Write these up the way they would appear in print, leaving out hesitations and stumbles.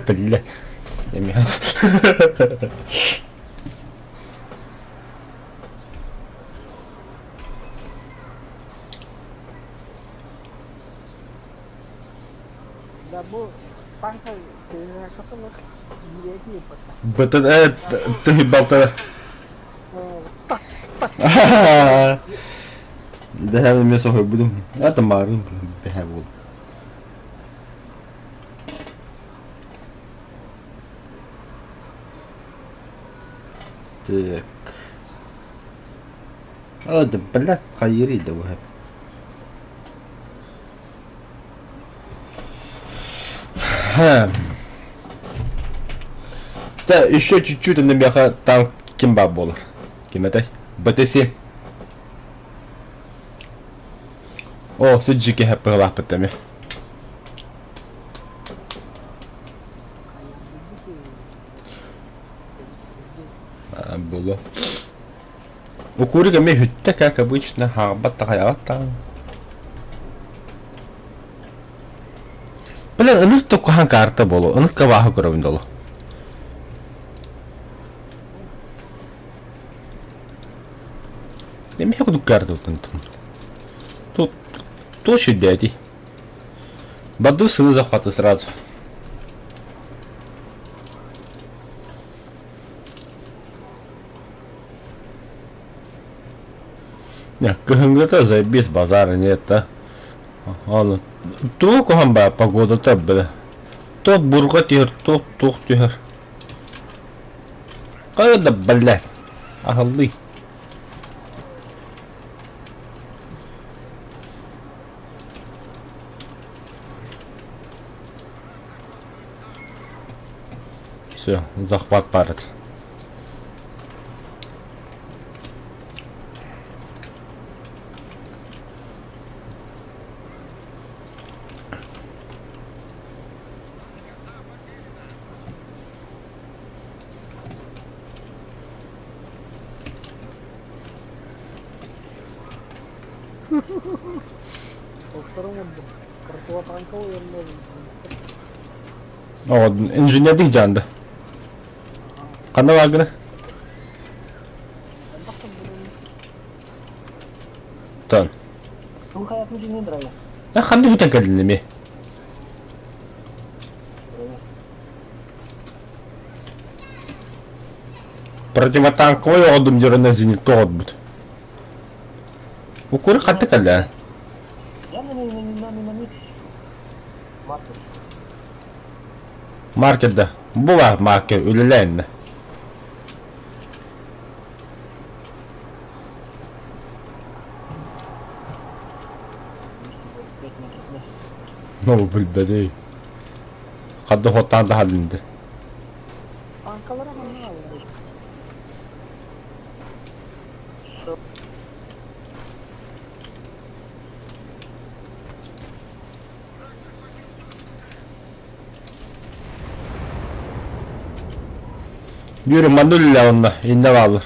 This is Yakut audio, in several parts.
Бля. Эмиэ. Да бу танка кытылык биирээки ыппатта. Бытын э тыһы балтара. Тас тас. Дэһэ эмиэ соһуйбутум. Это марын бэһэ буол. Так. О, да, блядь, хайырый да уһап. Да, еще чуть-чуть онно миэхэ танк ким баар буолар? Ким этэй? БТ-7. О, сүддьи киһи быһылаахпыт эмиэ. Булу. Укурик эмиэ бүттэ, как обычно, хаалбат да хайаҕат даҕаны. Блин, ыныр туккахан карта болу, ыныр кабааһы көрөбүн долу. Эмиэ кудук карта Тут площадь дяди. Баду сыны захваты сразу. Кыһыҥҥыта заебись базара нет да. Аны туох куһаҕан баа погодата бля. Туох бурҕа түһэр, туох туох түһэр. Хайа да блядь. Аһыллыы. Все, захват парит. О, инженердик дьаанды. Ханна бааргына? Тон. Э, ханна бүтэн кэллин эми? Противотанковый оҕодум дьөрөнө зенитка оҕорбут. Укуры хатты кэллэ. Маркер да. Бу бар маркер үлэлээннэ. Ну, билбэдэй. Хадда хоттаан таһалынды. Танкалара манна аллар. Yürü манна онно инне бааллар.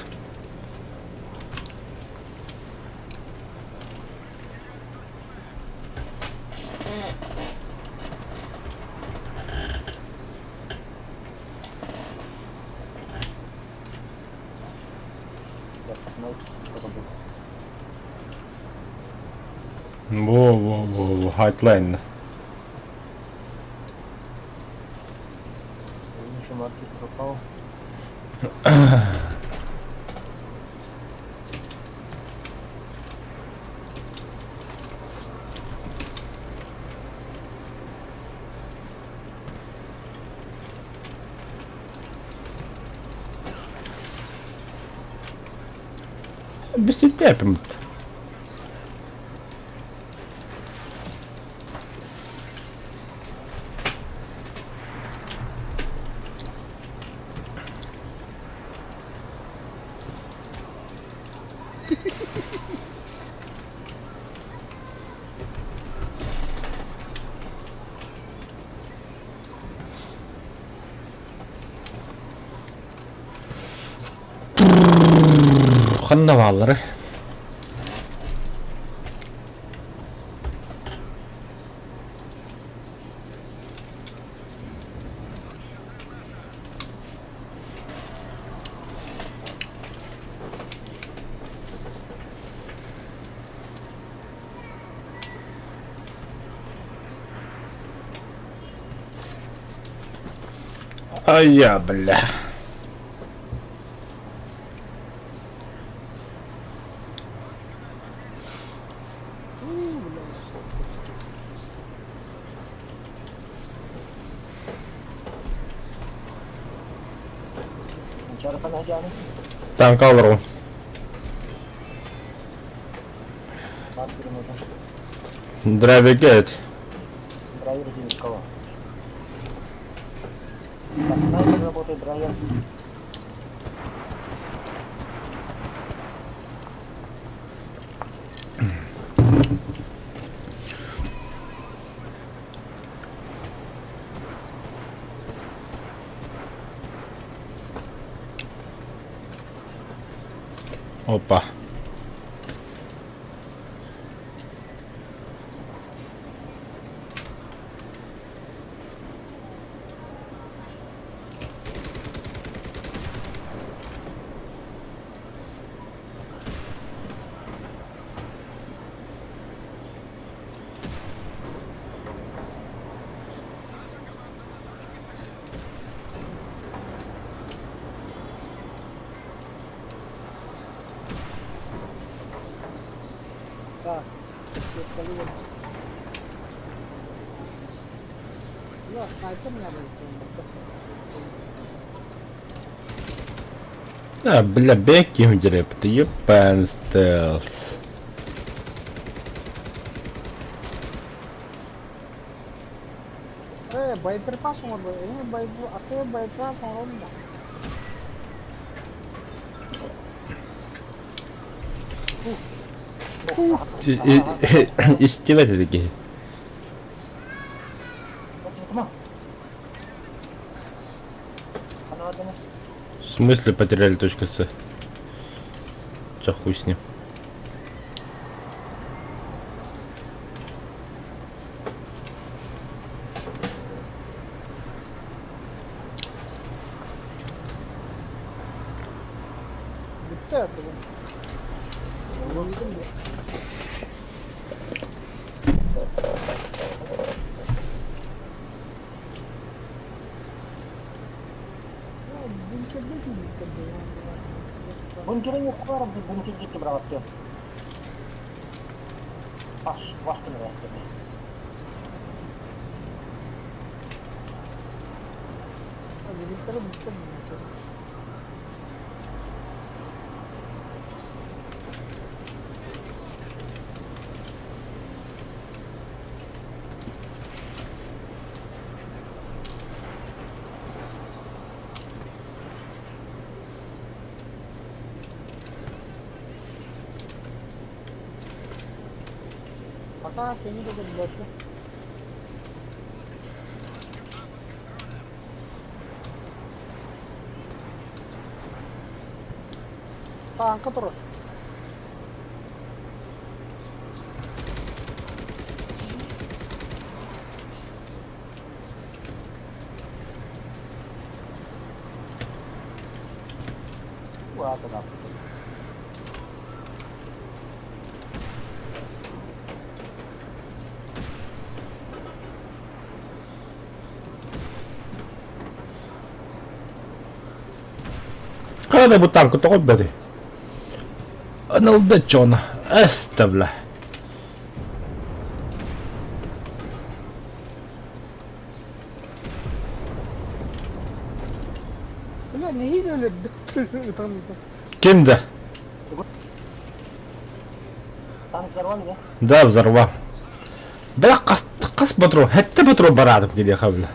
Во, во, во, во, хайтлайн. Биситепимт. Ханна бааллары? Ай-я, бля. Уу, бля. Танка олорон. Драйвер Опа. Да. Бля, sniper nerede? А, бля, бэк ты ебан стелс. Э, боеприпас оҥорбут. Эми аты боеприпас оҥорон да. Истибэт этики. В смысле потеряли точку С? Чё хуй с ним. Бүттэ этим. Өлдүм бу. Бункерде кийбиттер. Бункерин yok var bir bunker gitti bıraktı. Baş, başka ne var? Билиттері бүттэ бункер. Пока seni de bilirsin. Танка турар. Bu arada. Когда бу танку тоҕо бэри? Аналда чона. Эстэ бля. Бля, нэһиилэ өлөрдүк. Ытан Ким да? Танк взорвали, да? Да, взорвал. Бля, қас, қас патрон, хәтті патрон барадым келе бля.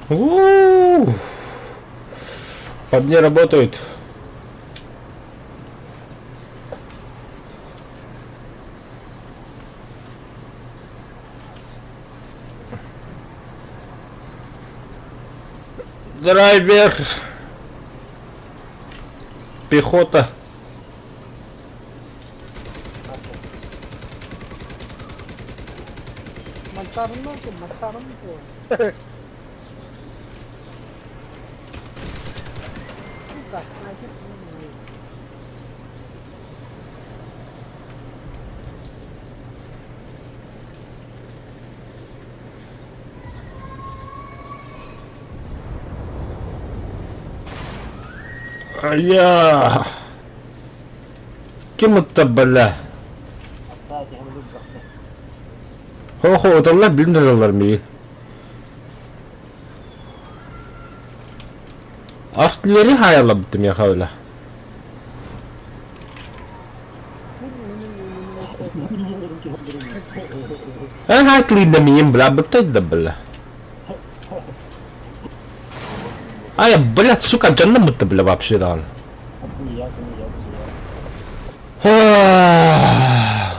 У-у-у. По мне работают. Драйвер. Пехота. Манчарым манчарым Сука, снайпер. Айа! Ким ытта бля? Хо-хо, ыталлар билин ыталлар миигин. Артиллерия хаайаллабыт миэхэ бля. Эн хаайтлыйда миигин бля, быттайда бля. Ай, блядь, сука, дьонноммут бля вообще даҕаны.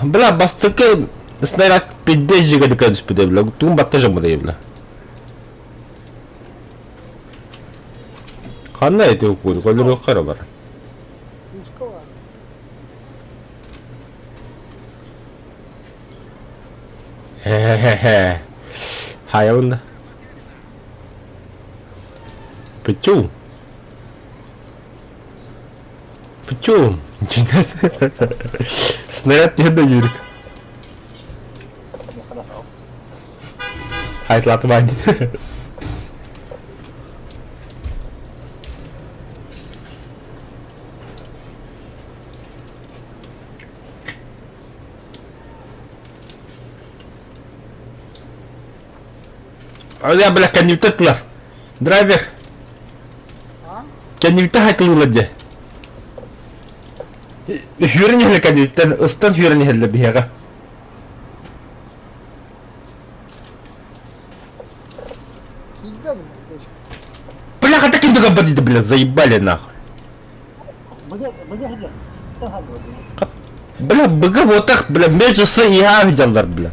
Бля, бастакы снаряд пиздец дьигэ түспүтэ бля, тугун батта жаммыдай бля. Ханна эти укур, коллега эрэ бар. Хе-хе-хе. Хайабын да. Петю. Петю. Снаряд не дают. Хайтлатывать. А бля, кэннибитэ Драйвер. Кэннибитэ хакылыылар дьэ. Үһүөрэн иһэллэр кэнниттэн, ыстан үһүөрэн иһэллэр биһиэхэ. Бля, хата киндуга бадида, бля, заебали нахуй. Бля, быга вот бля, между с и дьаллар, бля.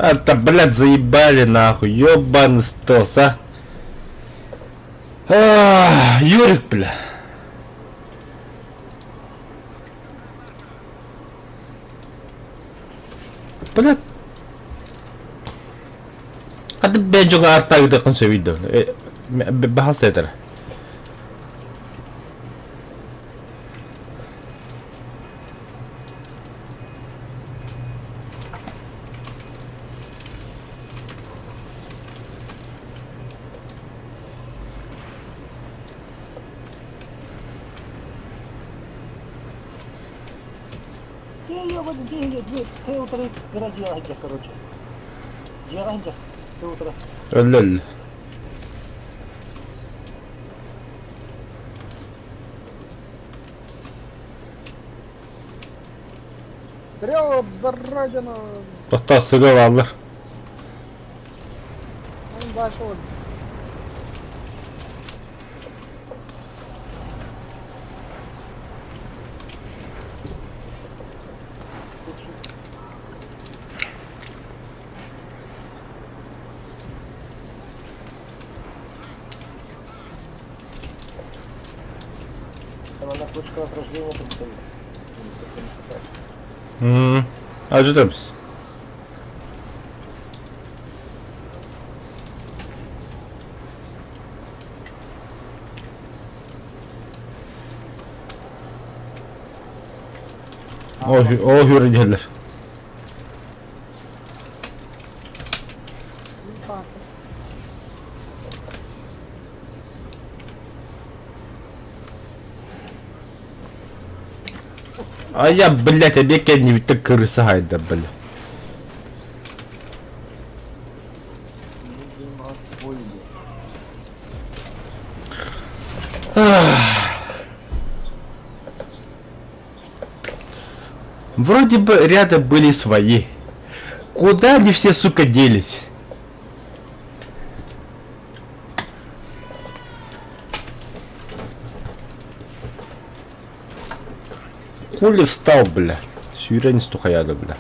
Это, блядь, заебали нахуй, ёбаный стос, а. А, Юрик, бля. Бля. Хата бэйэн дьоҥҥо артаагытыаххын сөбүй да баһас этэр. Өлөл. Тохтоо сыга бааллар. Ожидамс. Ол үөрэнэллэр. А я, блядь, обе кэннибиттэн кырыса хайда, бля. Вроде бы рядом были свои. Куда они все, сука, делись? Хули встал, бля? Сүүрэн истухаяда, бля.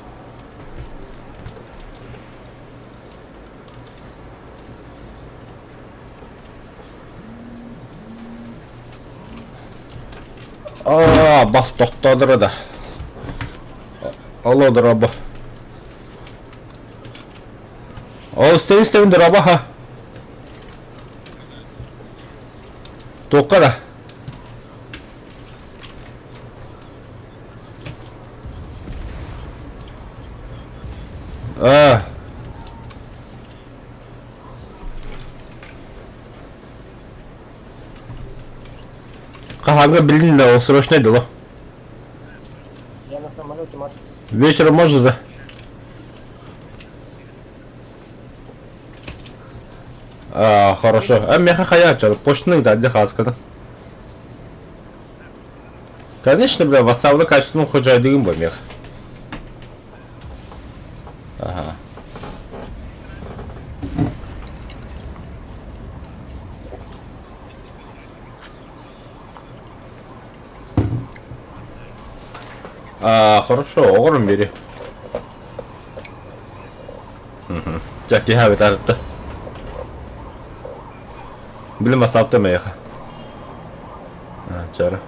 Аа, бас тохтоодоро да. Алло, дорообо. Ол истэбин истэбин дорообо ха. Туохха да? Аа. Хаһааҥҥа билин да, ол срочнай дылы. Я на самолете, мат. Вечером можно, да? А, хорошо. А меха хаяча, почтаны да, где хаскада. Конечно, бля, вассавны качественным ходжайдыгым бо мех. Ага. А, хорошо, оҕорун бери. Дьэ, киһи арытта. Билим асаапта мейха. Чара.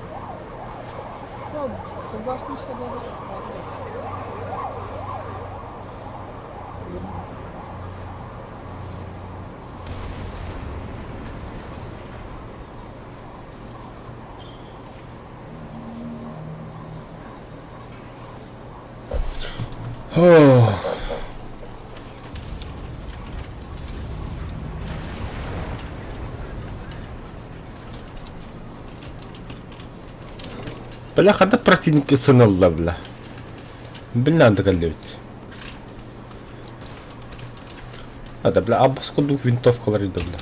Бля, хата противники сынылла, бля. Билнан да кэллибит. Ада, бля, аббас курдук винтовкалар иде, бля.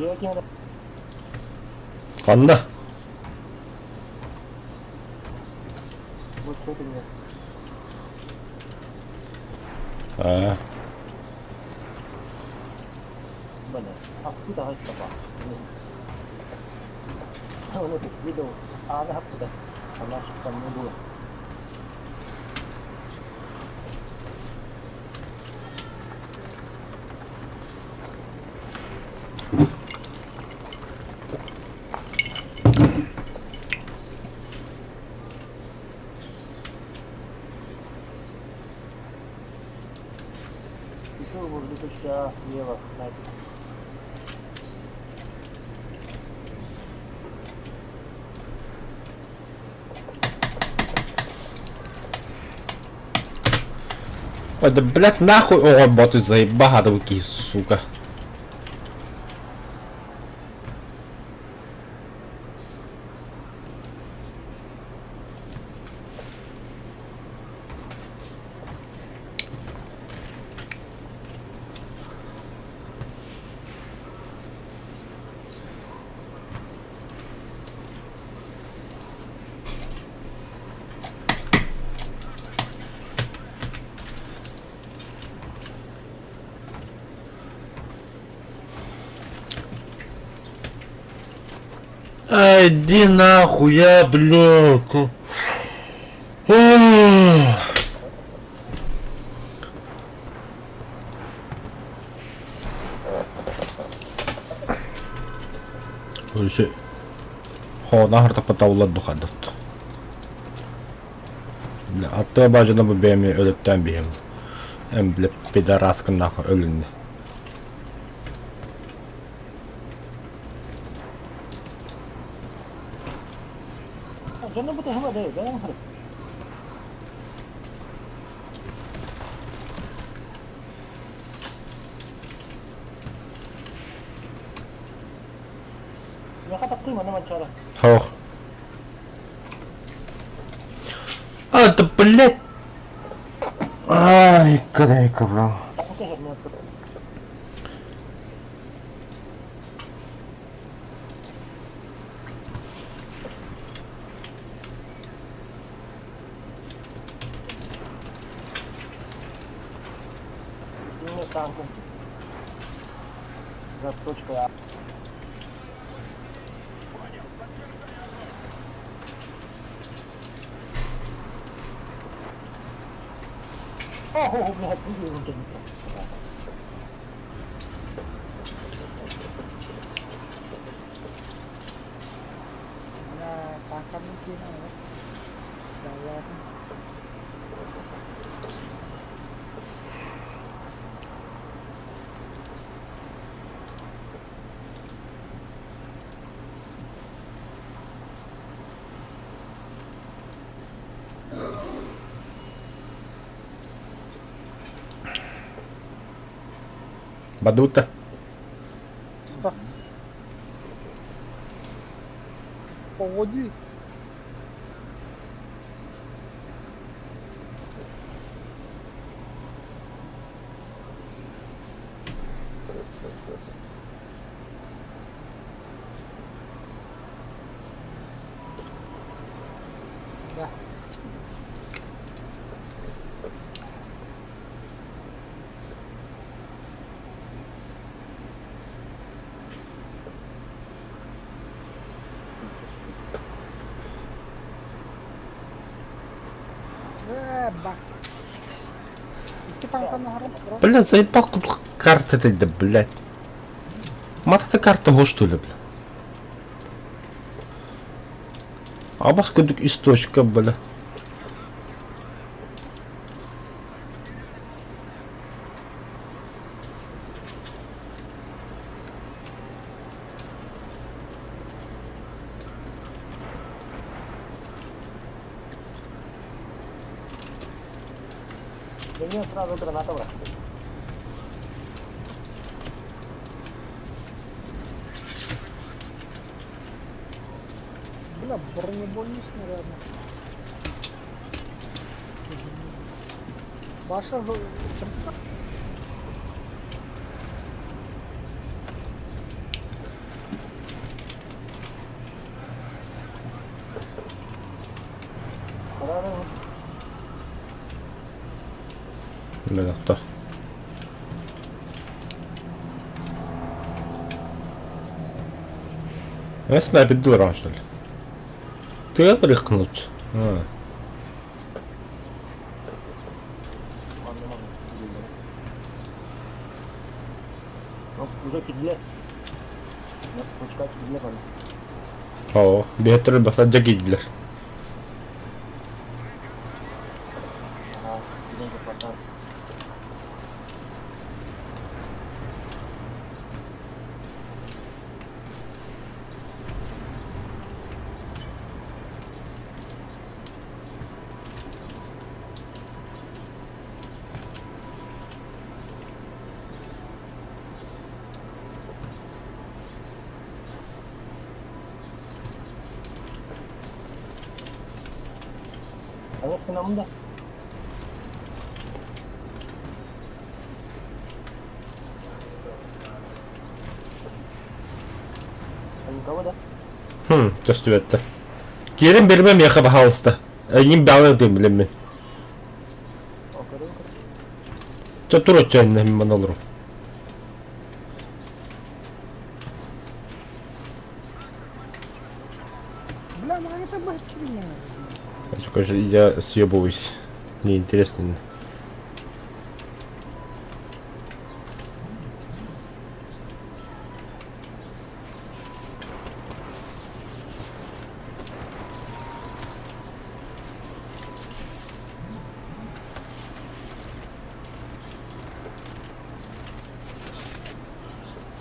Дьиэ ким эрэ Ханна? бу сөтүҥҥэ Аа. Бale, откуда собака? Он этот видел, а она откуда? Она ж там не было. Еще возле точки А слева, снайпер. Ой, да блядь, нахуй оҕорботу заебаһадыбы киһи, сука. Ай, иди нахуй, я, блядь. Ох. Короче, хоона табыллар духадат. Бля, аттыга баажана бу бэйэми өлөттөөн биһим. Эм, бля, пидораскын нахуй өлүннэ. Дьону бутуһума да, бэйэҥ сырыт. Миэхэ таптыы манна манчаары. Хоох. А, да блядь! Ай, кадайка, бро. Танком. За точкой А. Ого, блядь, видел Бля, танканы киирэн Дьоллоотум. Бадута. Что? Погоди. Да. Э, ба. Икки танканы аһаран Блядь, заебал тут карта это, да, блядь. Мат это карта го что ли, бля? Абас курдук источка, бля. Меня сразу граната брать. Бля, бронебойный снаряд. Ваша Бля, Я снайпер дура, что ли? Ты прыгнуть? А. Уже кидле. Кидле бана. О, бетер бата кидлер. Ага, кидле хватает. Аҕыс гынамын да. Никого да? Хм, көстүбэттэр. Киирэн бермем миэхэ баһаалыста. Эйигин баҕалар диэн билэммин. Чэ тур оччоонно мин олору. Бля, ну это бахтилин. Короче, я съебываюсь. Мне интересно.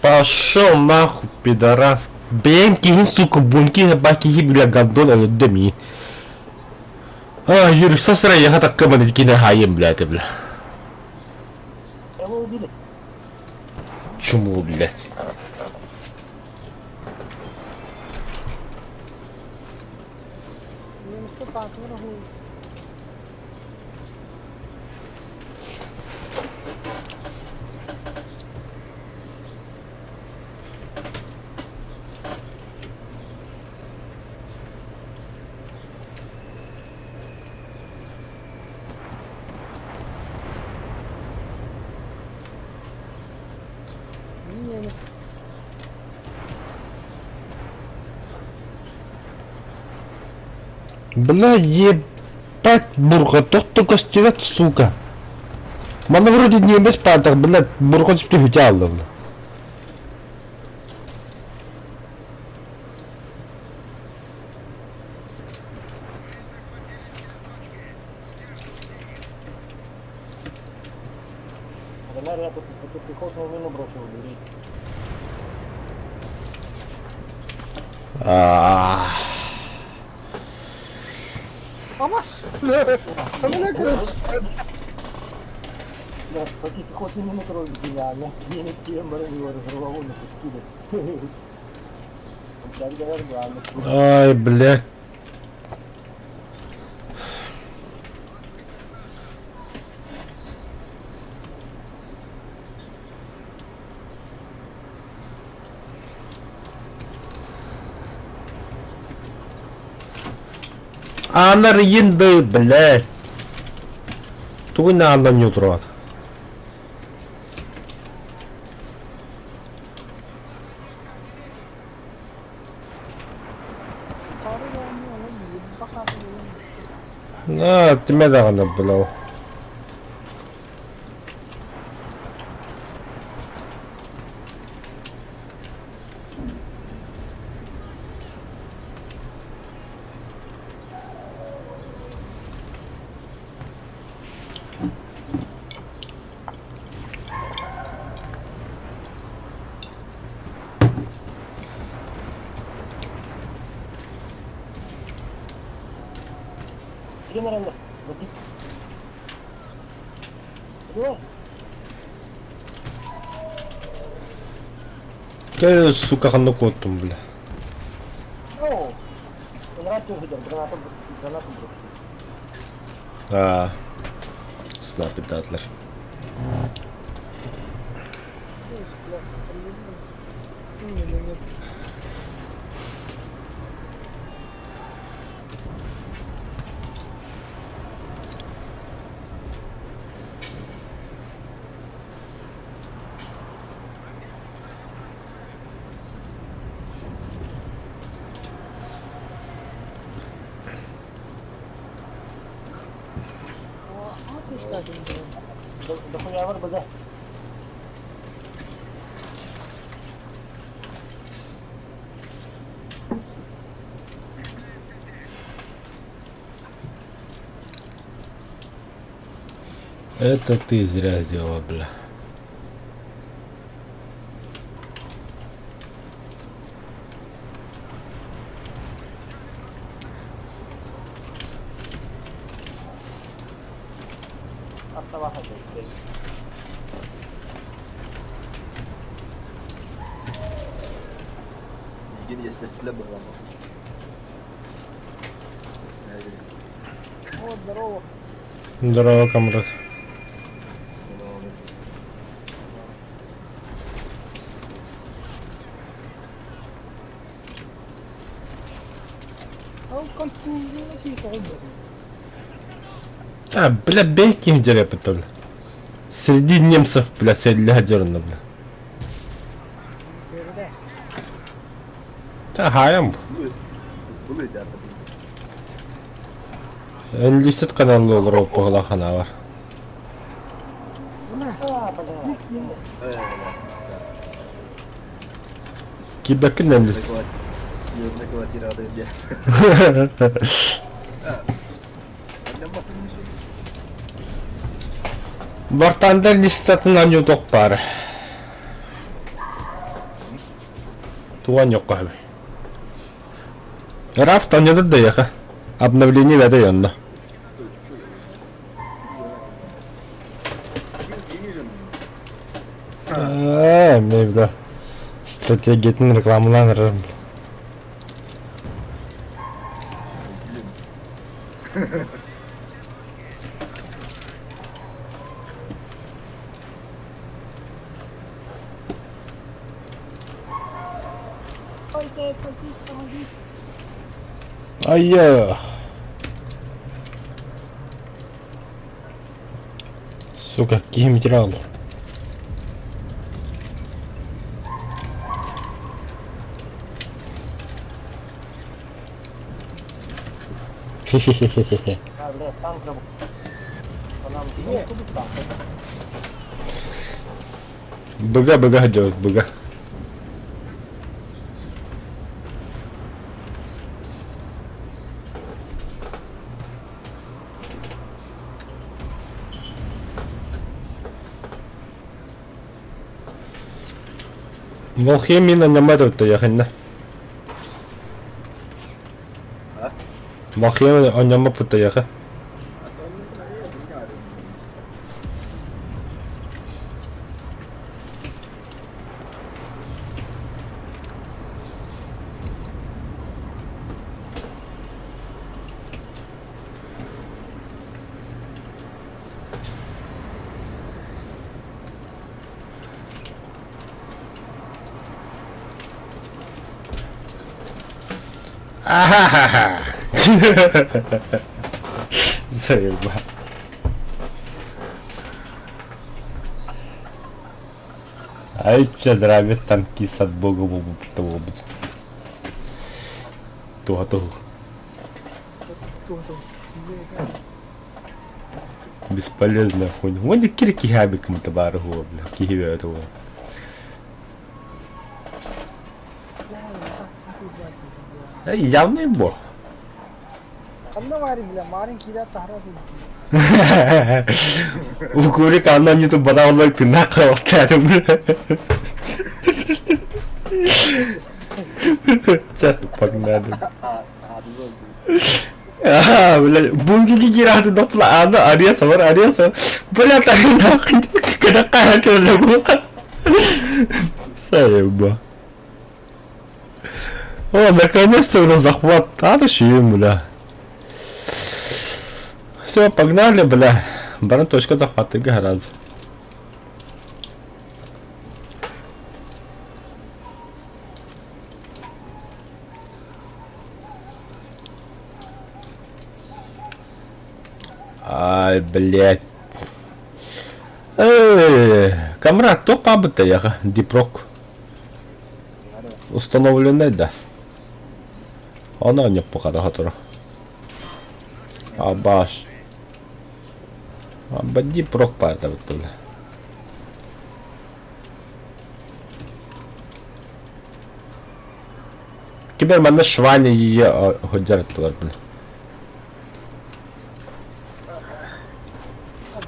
Пошел нахуй, пидорас. Бэйэм киһин, сука, бунки баки бля, гондон, деми. А, Юрик, сосрай, я так кабаны кине хаем, бля, ты, бля. Его убили. Чему, блядь? Немецкий танк врагу. Не немец. Бля, ебать, бурга, тохто көстүбэт, сука. Манна вроде немец паатах, блядь, бурга түстү хүтэ алла, бля. Например, я тут, тут пехотную мину бросил, бери. А. Амаш! Да, такие пехотные мины трогать гениально. Немецкие его разорвало на куски. Так говорят, главное. Ай, блядь. Анар инды, блядь. Тугун аандан ньутуруот. Аа, тимэ даҕаны бля. Где наверное, водить? Понимаешь? Кэ, сука, ханна куоттум, бля. Ну, гранату видел, гранату, гранату бросил. Аа. Снайпердаатылар. Дохуя в РБЗ. Это ты зря сделала, бля. Оставаться здесь. Миигин иэстэстилэр быһыылаах. О, здорово. Здорово, комрад. А он контузия какие-то. А, бля, бейки дерепетоль. Среди немцев, бля, среди бля. Та хаям. Бұл өйдәрді. Энлисет каналы олар оппағыла хана бар. Бля, А, бля. Кибәкин энлисет. Съемная квартира где. Вартандар листатын аню бар. Туан yok abi. Рафт анюда да яха. Обновление вәдә янна. эмиэ бля стратегиятын рекламалаан эрэр. Блин. Ой, спасите, помогите. Айя! Сука, какие материалы. Хе-хе-хе-хе. А, бля, танк работает. По нам ну, куда танк? Быга, быга делает, быга. Волхе мина нямат яханна. А? Волхе оньяма путаяха. Ахахаха. Заеба. Ай, чадравит танкист от бога того быть. Туга тугу. Бесполезная хуйня. Вон и кирки хабиком табар бля. Киви этого. Явный бо. Ханна вари, бля, маленький да тахара. Укурик анна не ту бараллар тына калаттарым. Ча, погнали. А, бля, бунги гираты допла, ана, ареса, вар, ареса. Бля, так нахуй, когда кая Заеба. О, наконец-то уже захват. А, бля. Все, погнали, бля. Баран точка захвата гораздо. Ай, блядь. Эй, камрад, то пабыта яха, дипрок. Установленный, да. Она не пока да Абаш. Аба дипрок пата вот бля. Кибер манна швани ее ходжар тулар бля.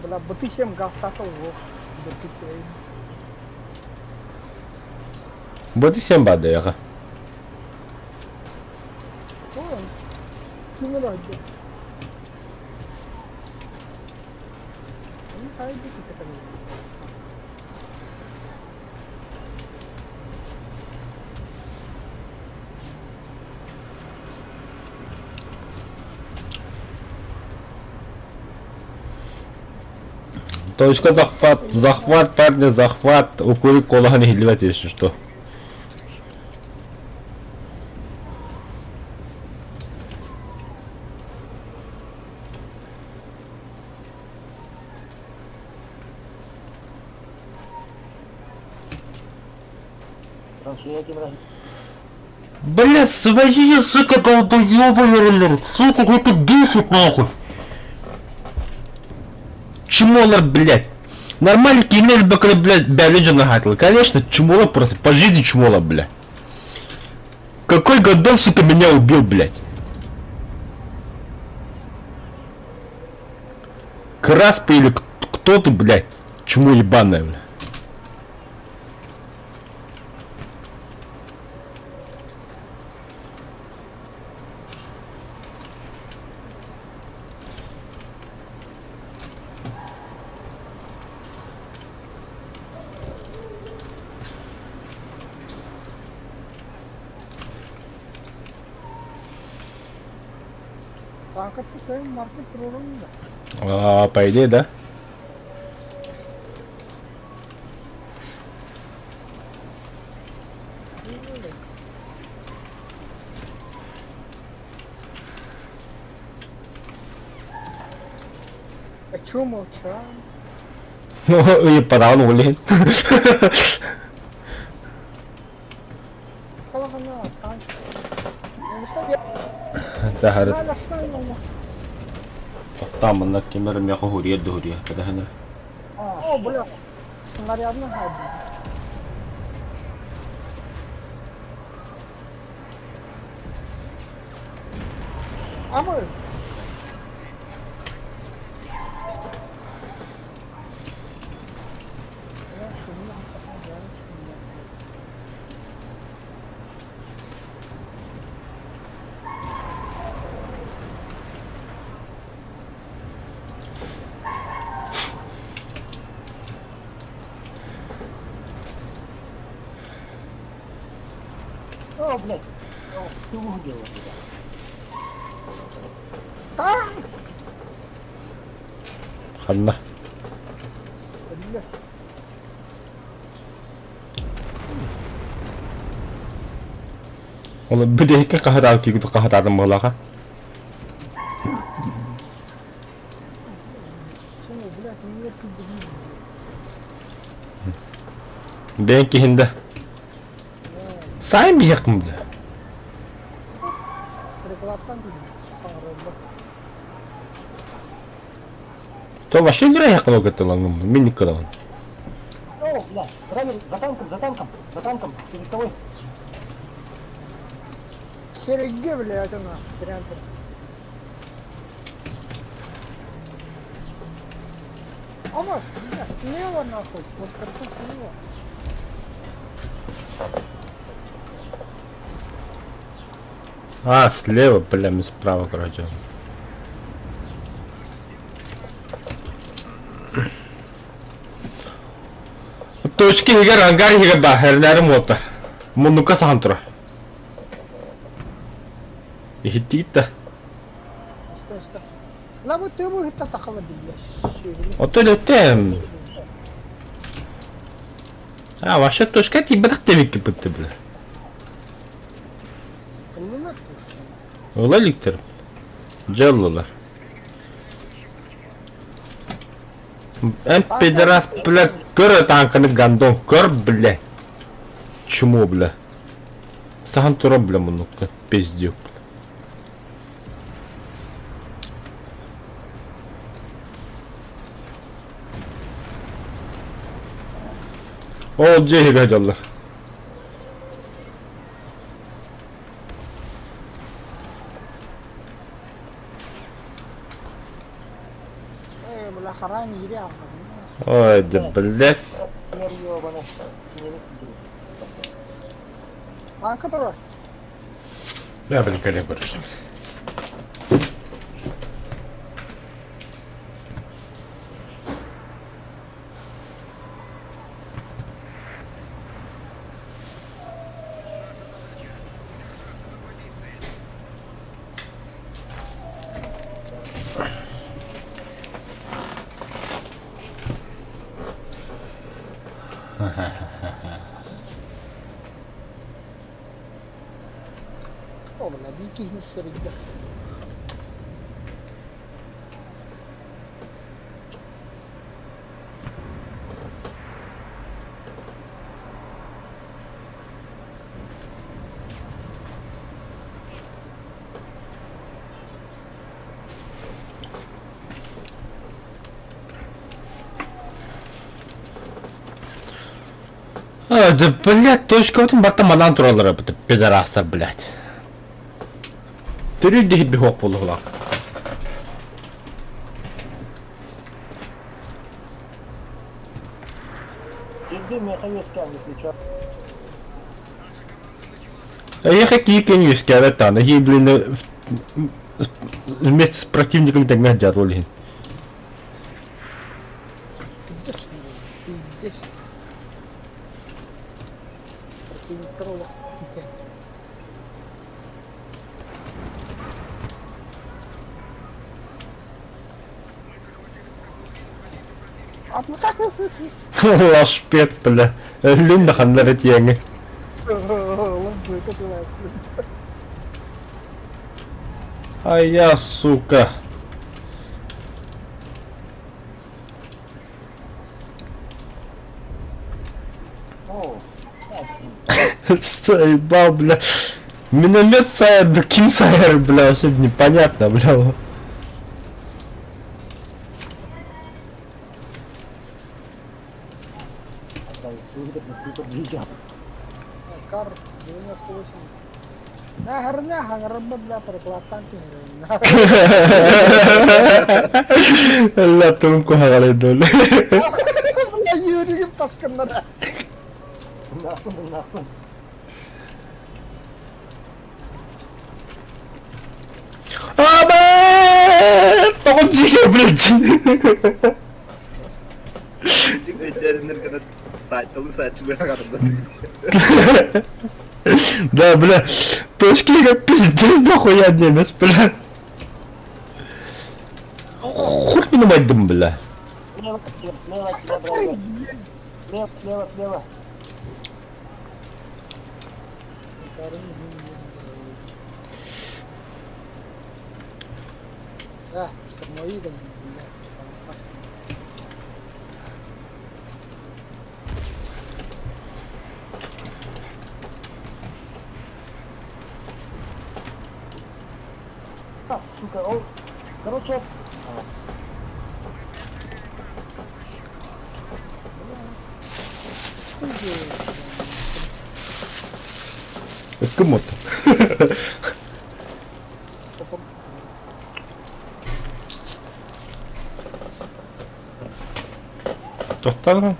Бля, бытысем газ татал вох. Бытысем. Бытысем бада яха. Ким раджа. Точка захват, захват, парни, захват. Укури колаха не хиливать, если что. Бля, свои, сука, долбоёбы, сука, это бесит нахуй. Чмолар, блядь. Нормально кинули бы, когда, блядь, бля, хакла. Конечно, чмола просто, по жизни чмола, бля. Какой годон, сука, меня убил, блядь. Краспа или кто ты, блядь? Чмо ебаная, бля. Танкатты кыайан маркет туруоран да. А, по идее, да? А чё молчал? Ну, и подал, блин. Таһары Тохтаа манна ким эрэ миэхэ уһуруйар да уһуруйар кэтэһэн О, бля, снарядный хади. А мы? О, блядь. О, ты угодила, блядь. Танк! Ханна. Бля. Ол бүтэһиккэ хаһытаан киирбит хаһытаатым буоллаха. Бэйэҥ киһин да Сайын биһиэхпин бля. То вообще не райхакын кыттылаҥым, мин никкыдаҕын. О, бля, ранен, за танком, за танком, за танком, перед тобой. Сереге, блядь, она, прям. Ама, бля, слева нахуй, вот карту слева. А, слева, бля, мы справа, короче. Точки иһигэр, ангар иһигэр баар, эрнээрим уолта. Муннукка саһан турар. Иһиттигит да? Оттон өттем. А, вообще точка тиийбэтэх диэбиккин бытты, бля. Ыла иликтэр. Дьэ ыллылар. Эн пидорас, бля, көр танканы гандон, көр, бля. Чмо, бля. Сахан турар, бля, муннукка, пиздюк. Ол дьиэ иһигэр дьаллар. Ой, да блядь. Да, блин, коллег барышым. А, да, блядь, точкабытын барта манаан тураллара пидорастар, блядь. Төрүүр да иһирби суох буолуохулаах. Жди, миэхэ үөскээн, если чё. Эйиэхэ киикин үөскээбэт даҕаны, эһиги, блин, вместе с противником тэҥҥэ сылдьаат ол иһин. Пиздец. Противниктар олох Лашпет, бля. Өллүн да ханна эрэ тиэҥи. А я, сука. Заебал, бля. Миномет сайер, да ким сайер, бля, вообще непонятно, бля. Кар 98. Наһарына хаҥарба бля переплаттан түһэрин. Ла тум куһаҕалай дол. Бля юригим ташкыннара. Нахуй, нахуй. Аба! Тоҕо дьигэ, блядь. Да, бля, точки пиздец дохуя немец, бля. Хуй мин умайдым, бля. Слева, слева, тебя брали. Слева, слева, слева. Да, штурмовик, бля. А, сука, он... Короче... Кым от? Тохтан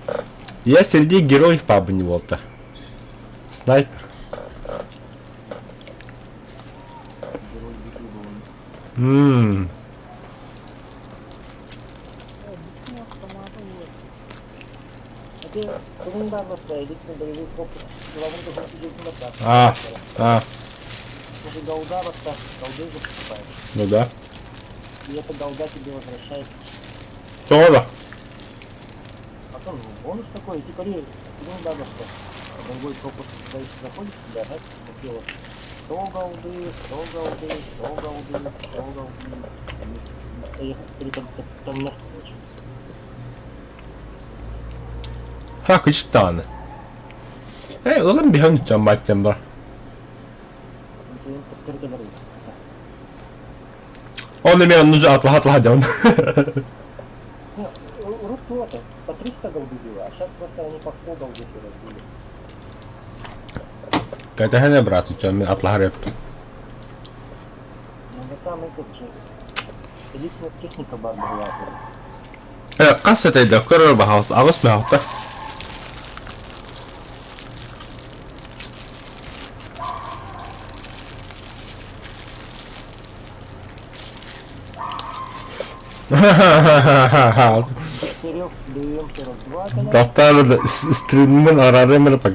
Я среди героев паба не волта. Снайпер. Ммм. А, а. Голда вот так, голды же покупаешь. Ну да. И эта голда тебе возвращает. Тоҕо? Потом ну, бонус такой, и типа ну да, что другой пропуск заходит сюда, да, купила 100 голды, 100 голды, 100 голды, 100 голды. Я там, там нахуй, короче. Хакычтааны. Э, ылан биһэн үчэн бар. Он имел нужно атлаха дьон. Урут это, по 300 голды было, а сейчас просто они по 100 голды все разбили. Кайта брат, үчэн мен атлаха реп. Ну да там этот же, элитная техника бар была. Э, хас этэй да көрөр бахас, аҕыс мөһөхтө. Четырех ДМ-42, Доктор стриммен арарымын пока.